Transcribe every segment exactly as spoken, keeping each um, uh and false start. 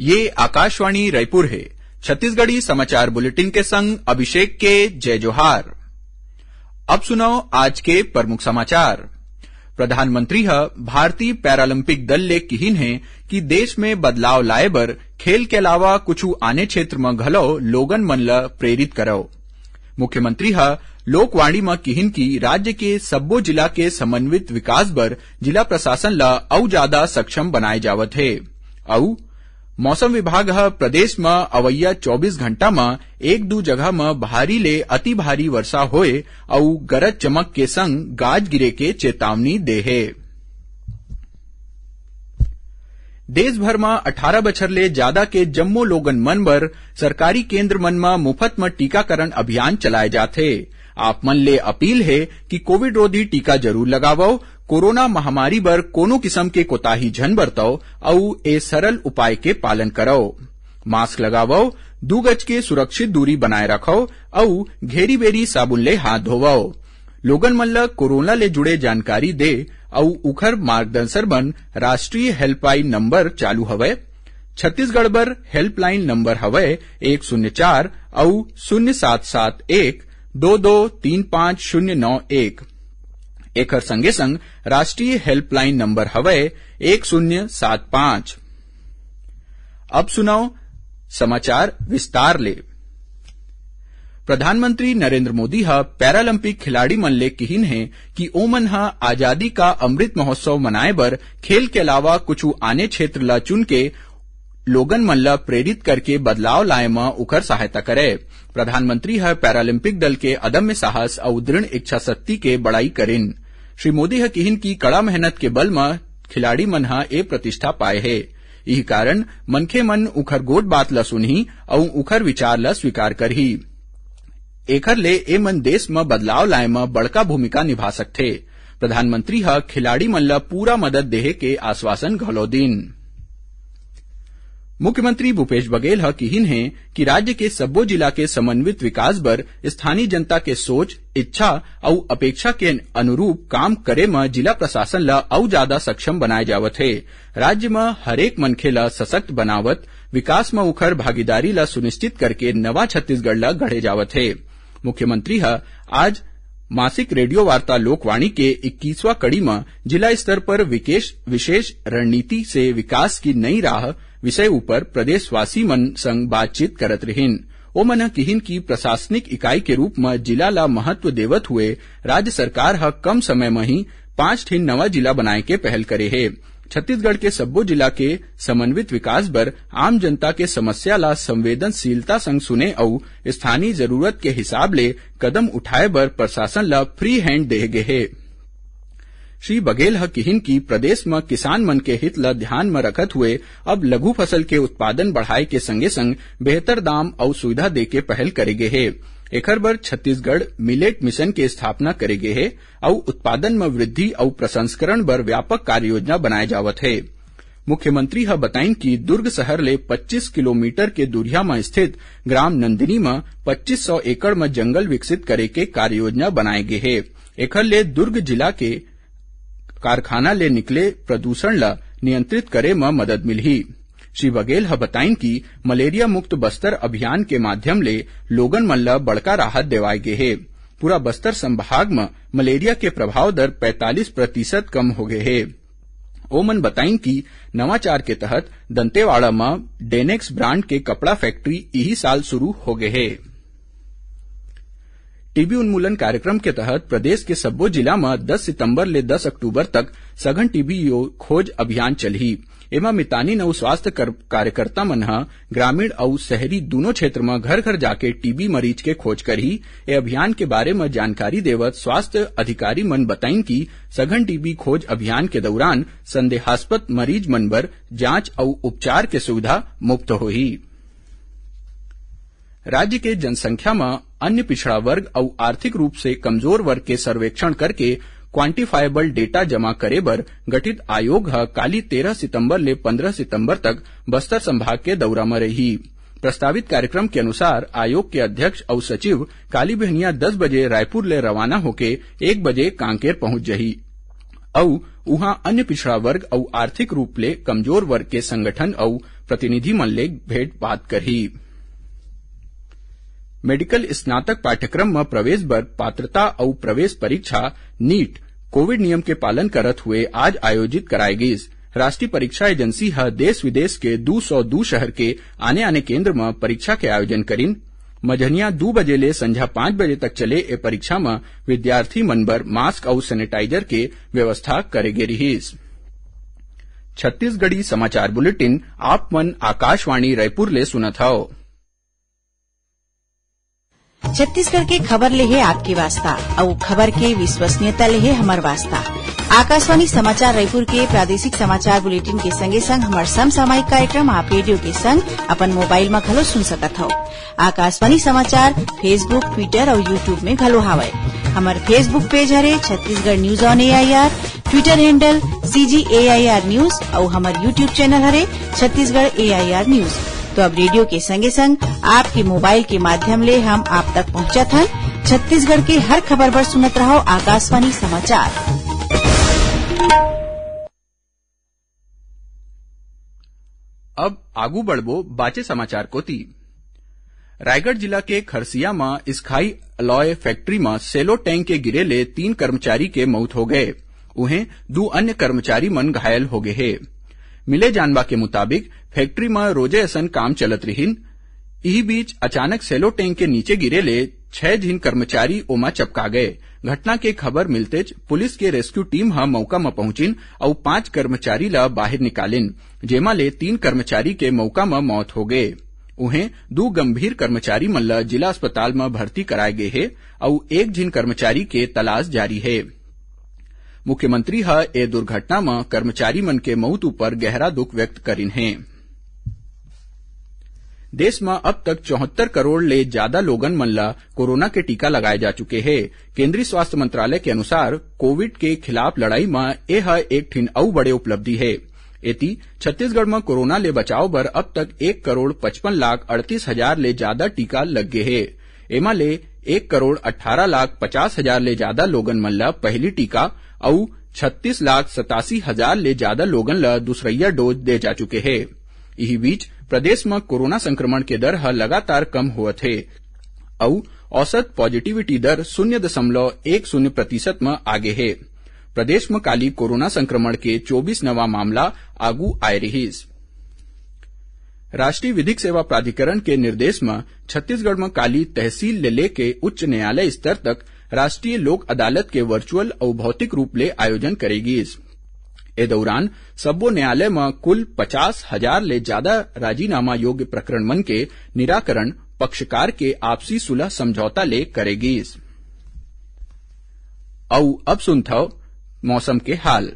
ये आकाशवाणी रायपुर हे। छत्तीसगढ़ी समाचार बुलेटिन के संग अभिषेक के जय जोहार। अब सुनव आज के प्रमुख समाचार। प्रधानमंत्री ह भारतीय पैरालंपिक दल ले किहिन हे कि देश में बदलाव लाए बर खेल के अलावा कुछु आने क्षेत्र म घलो लोगन मन ल प्रेरित करव। मुख्यमंत्री ह लोकवाणी म किहिन कि राज्य के सब्बो जिला के समन्वित विकास बर जिला प्रशासन ल अउ जादा सक्षम बनाए जावत हे। अउ मौसम विभाग ह प्रदेश म अवइया चौबीस घंटा म एक दू जगह म भारी ले अति भारी वर्षा होए अउ गरज चमक के संग गाज गिरे के चेतावनी दे हे। देश भर म अठारह बछर ले जादा के जम्मो लोगन मन बर सरकारी केंद्र मन म मुफत म टीकाकरण अभियान चलाए जाथे। आप मन ले अपील हे कि कोविड रोधी टीका जरूर लगावव, कोरोना महामारी बर कोनो किसम के कोताही झन बरतव अउ ए सरल उपाय के पालन करव। मास्क लगावव, दू गज के सुरक्षित दूरी बनाए रखव अउ घेरी-बेरी साबुन ले हाथ धोवव। लोगन मन ल कोरोना ले जुड़े जानकारी दे अउ उखर मार्गदर्शन बर राष्ट्रीय हेल्पलाइन नंबर चालू हवय। छत्तीसगढ़ बर हेल्पलाइन नंबर हवय एक शून्य चार अउ शून्य सात सात एक दो दो तीन पाँच शून्य नौ एक। एखर संगे संग राष्ट्रीय हेल्पलाइन नंबर हवय एक शून्य सात पाँच। अब सुनव समाचार विस्तार ले। प्रधानमंत्री नरेंद्र मोदी ह पैरालंपिक खिलाड़ी मन ले किहिन हे कि ओमन ह आजादी का अमृत महोत्सव मनाए बर खेल के अलावा कुछु आने क्षेत्र ल चुन के लोगन मन ल प्रेरित करके बदलाव लाए म उखर सहायता करय। प्रधानमंत्री ह पैरालंपिक दल के अदम्य साहस अउ दृढ़ इच्छा शक्ति के बड़ाई करिन। श्री मोदी ह किहिन कि कड़ा मेहनत के बल म खिलाड़ी मन ह ए प्रतिष्ठा पाए हे। इही कारण मनखे मन उखर गोठ बात ल सुनही अउ उखर विचार ल स्वीकार करही। एखर ले ए मन देश म बदलाव लाए म बड़का भूमिका निभा सकथे। प्रधानमंत्री ह खिलाड़ी मन ल पूरा मदद देहे के आश्वासन घलो दीन। मुख्यमंत्री भूपेश बघेल ह किहिन हे कि राज्य के सब्बो जिला के समन्वित विकास बर स्थानीय जनता के सोच, इच्छा अउ अपेक्षा के अनुरूप काम करे म जिला प्रशासन ल अउ जादा सक्षम बनाए जावत हे। राज्य म हरेक मनखे ल सशक्त बनावत विकास म उखर भागीदारी ल सुनिश्चित करके नवा छत्तीसगढ़ ल गढ़े जावत हे। मुख्यमंत्री ह आज मासिक रेडियो वार्ता लोकवाणी के इक्कीसवाँ कड़ी म जिला स्तर पर विकेश-, विशेष रणनीति से विकास की नई राह विषय ऊपर प्रदेशवासी मन संग बातचीत करत रिहिन। ओमन ह किहिन कि प्रशासनिक इकाई के रूप म जिला ला महत्व देवत हुए राज्य सरकार ह कम समय म ही पांच ठिन नवा जिला बनाए के पहल करे हे। छत्तीसगढ़ के सब्बो जिला के समन्वित विकास बर आम जनता के समस्या ला संवेदनशीलता संग सुने अउ स्थानीय जरूरत के हिसाब ले कदम उठाए बर प्रशासन ला फ्री हैंड देहे गे हे। श्री बघेल ह किहिन कि प्रदेश म किसान मन के हित ल ध्यान म रखत हुए अब लघु फसल के उत्पादन बढ़ाए के संगे संग बेहतर दाम अउ सुविधा दे के पहल करे गे हे। एखर बर छत्तीसगढ़ मिलेट मिशन के स्थापना करे गे हे अउ उत्पादन म वृद्धि अउ प्रसंस्करण बर व्यापक कार्य योजना बनाए जावत हे। मुख्यमंत्री ह बताइन कि दुर्ग शहर ले पच्चीस किलोमीटर के दूरिहा म स्थित ग्राम नंदिनी म पच्चीस सौ एकड़ म जंगल विकसित करे के कार्य योजना बनाए गे हे। एखर ले दुर्ग जिला के कारखाना ले निकले प्रदूषण ल नियंत्रित करे म मदद मिलही। श्री बघेल ह बताइन कि मलेरिया मुक्त बस्तर अभियान के माध्यम ले लोगन मन ल बड़का राहत देवाय गे हे। पूरा बस्तर संभाग म मलेरिया के प्रभाव दर पैंतालीस प्रतिशत कम हो गे हे। ओमन बताइन कि नवाचार के तहत दंतेवाड़ा म डेनेक्स ब्रांड के कपड़ा फैक्ट्री इही साल शुरू हो गे हे। टीबी उन्मूलन कार्यक्रम के तहत प्रदेश के सब्बो जिला म दस सितंबर ले दस अक्टूबर तक सघन टीबी यो-, खोज अभियान चलही। एमा मितानिन अउ स्वास्थ्य कर-, कार्यकर्ता मन ह ग्रामीण अउ शहरी दूनों क्षेत्र म घर-घर जाके टीबी मरीज के खोज करही। ए अभियान के बारे म जानकारी देवत स्वास्थ्य अधिकारी मन बताइन कि सघन टीबी खोज अभियान के दौरान संदेहास्पद मरीज मन बर जांच अउ उपचार के सुविधा मुफ्त होही। राज्य के जनसंख्या म अन्य पिछड़ा वर्ग अउ आर्थिक रूप से कमजोर वर्ग के सर्वेक्षण करके क्वांटिफाएबल डेटा जमा करे बर गठित आयोग ह काली तेरह सितंबर ले पंद्रह सितंबर तक बस्तर संभाग के दौरा म रही। प्रस्तावित कार्यक्रम के अनुसार आयोग के अध्यक्ष अउ सचिव काली बिहनिया दस बजे रायपुर ले रवाना होके एक बजे कांकेर पहुंच जही अउ उहां अन्य पिछड़ा वर्ग अउ आर्थिक रूप ले कमजोर वर्ग के संगठन अउ प्रतिनिधि मन ले भेंट बात करही। मेडिकल स्नातक पाठ्यक्रम म प्रवेश बर पात्रता अउ प्रवेश परीक्षा, नीट, कोविड नियम के पालन करत हुए आज आयोजित कराए गीस। राष्ट्रीय परीक्षा एजेंसी ह देश विदेश के दू सौ दू शहर के आने-आने केंद्र म परीक्षा के आयोजन करिन। मझनिया दू बजे ले संझा पाँच बजे तक चले ए परीक्षा म विद्यार्थी मन बर मास्क अउ सैनिटाइजर के व्यवस्था करे गे रिहिस। छत्तीसगढ़ी समाचार बुलेटिन आप मन आकाशवाणी रायपुर ले सुनत हव। छत्तीसगढ़ के खबर ले हे आपके वास्ता, अउ खबर के विश्वसनीयता ले हे हमर वास्ता। आकाशवाणी समाचार रायपुर के प्रादेशिक समाचार बुलेटिन के संगे संग हमर समसामयिक कार्यक्रम आप रेडियो के संग अपन मोबाइल म घलो सुन सकत हव। आकाशवाणी समाचार Facebook, Twitter अउ YouTube में घलो हावय। हमर Facebook पेज हरे Chhattisgarh news on AIR, Twitter handle CG AIR news अउ हमर YouTube चैनल हरे छत्तीसगढ़ एआईआर न्यूज। तो अब रेडियो के संगे संग आपके मोबाइल के माध्यम ले हम आप तक पहुंचत हन। छत्तीसगढ़ के हर खबर बर सुनत रहव आकाशवाणी समाचार। अब आगू बढ़बो बाचे समाचार कोती। रायगढ़ जिला के खरसिया म स्काई अलॉय फैक्ट्री म सेलो टैंक के गिरे ले तीन कर्मचारी के मउत हो गए। उहें, दू अन्य कर्मचारी मन घायल हो गए हे। मिले जानबा के मुताबिक, फैक्ट्री म रोजे असन काम चलत रिहिन। इही बीच अचानक सेलो टैंक के नीचे गिरे ले छह झिन कर्मचारी ओमा चपका गए। घटना के खबर मिलतेच पुलिस के रेस्क्यू टीम ह मौका म पहुंचिन अउ पांच कर्मचारी ल बाहिर निकालिन, जेमा ले तीन कर्मचारी के मौका म मौत हो गए। उहें, दू गंभीर कर्मचारी मन ल जिला अस्पताल म भर्ती कराए गे हे अउ एक झिन कर्मचारी के तलाश जारी हे। मुख्यमंत्री ह ए दुर्घटना म कर्मचारी मन के मउत ऊपर गहरा दुख व्यक्त करिन हे। देश म अब तक चौहत्तर करोड़ ले जादा लोगन मन ल कोरोना के टीका लगाए जा चुके हे। केंद्रीय स्वास्थ्य मंत्रालय के अनुसार, कोविड के खिलाफ लड़ाई म ए ह एक ठिन अउ बड़े उपलब्धि हे। एती, छत्तीसगढ़ म कोरोना ले बचाव बर अब तक एक करोड़ पचपन लाख अड़तीस हजार ले जादा टीका लग गे हे। एमा ले एक करोड़ अट्ठारह लाख पचास हजार ले जादा लोगन मन ल पहली टीका अउ छत्तीस लाख सतासी हजार ले जादा लोगन ल दूसरइया डोज दे जा चुके हे। इही बीच, प्रदेश म कोरोना संक्रमण के दर ह लगातार कम होवत हे अउ औसत पॉजिटिविटी दर शून्य दशमलव एक शून्य प्रतिशत म आगे हे। प्रदेश म काली कोरोना संक्रमण के चौबीस नवा मामला आगू आए रिहिस। राष्ट्रीय विधिक सेवा प्राधिकरण के निर्देश म छत्तीसगढ़ म काली तहसील ले लेके उच्च न्यायालय स्तर तक राष्ट्रीय लोक अदालत के वर्चुअल अउ भौतिक रूप ले आयोजन करे गीस। ए दौरान सब्बो न्यायालय म कुल पचास हजार ले जादा राजीनामा योग्य प्रकरण मन के निराकरण पक्षकार के आपसी सुलह समझौता ले करे गीस। अउ अब सुनथव मौसम के हाल।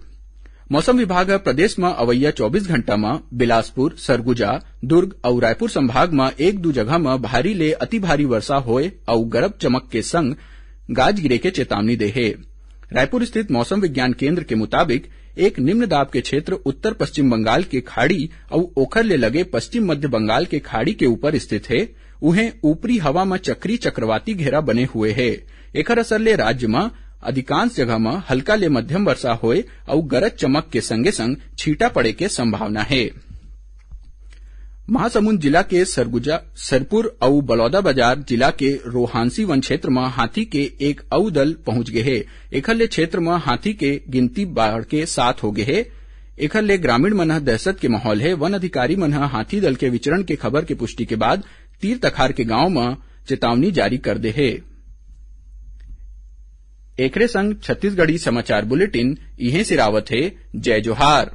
मौसम विभाग ह प्रदेश म अवइया चौबीस घंटा म बिलासपुर, सरगुजा, दुर्ग अउ रायपुर संभाग म एक दू जगह म भारी ले अति भारी वर्षा होय अउ गरज चमक के संग गाज गिरे के चेतावनी दे हे। रायपुर स्थित मौसम विज्ञान केंद्र के मुताबिक, एक निम्न दाब के क्षेत्र उत्तर पश्चिम बंगाल के खाड़ी अउ ओखर ले लगे पश्चिम मध्य बंगाल के खाड़ी के ऊपर स्थित हे। उहें, ऊपरी हवा म चक्री चक्रवाती घेरा बने हुए हे। एखर असर ले राज्य म अधिकांश जगह म हल्का ले मध्यम वर्षा होय अउ गरज चमक के संगे संग छींटा पड़े के संभावना हे। महासमुंद जिला के सरगुजा, सरपुर अउ बलौदाबाजार जिला के रोहांसी वन क्षेत्र म हाथी के एक अउ दल पहुंच गे हे। एखर ले क्षेत्र म हाथी के गिनती बाढ़ के सात हो गे हे। एखर ले ग्रामीण मन ह दहशत के माहौल हे। वन अधिकारी मन ह हाथी दल के विचरण के खबर के पुष्टि के बाद तीर तखार के गांव म चेतावनी जारी कर दे हे। एकरे संग छत्तीसगढ़ी समाचार बुलेटिन इहें सिरावत हे। जय जोहार।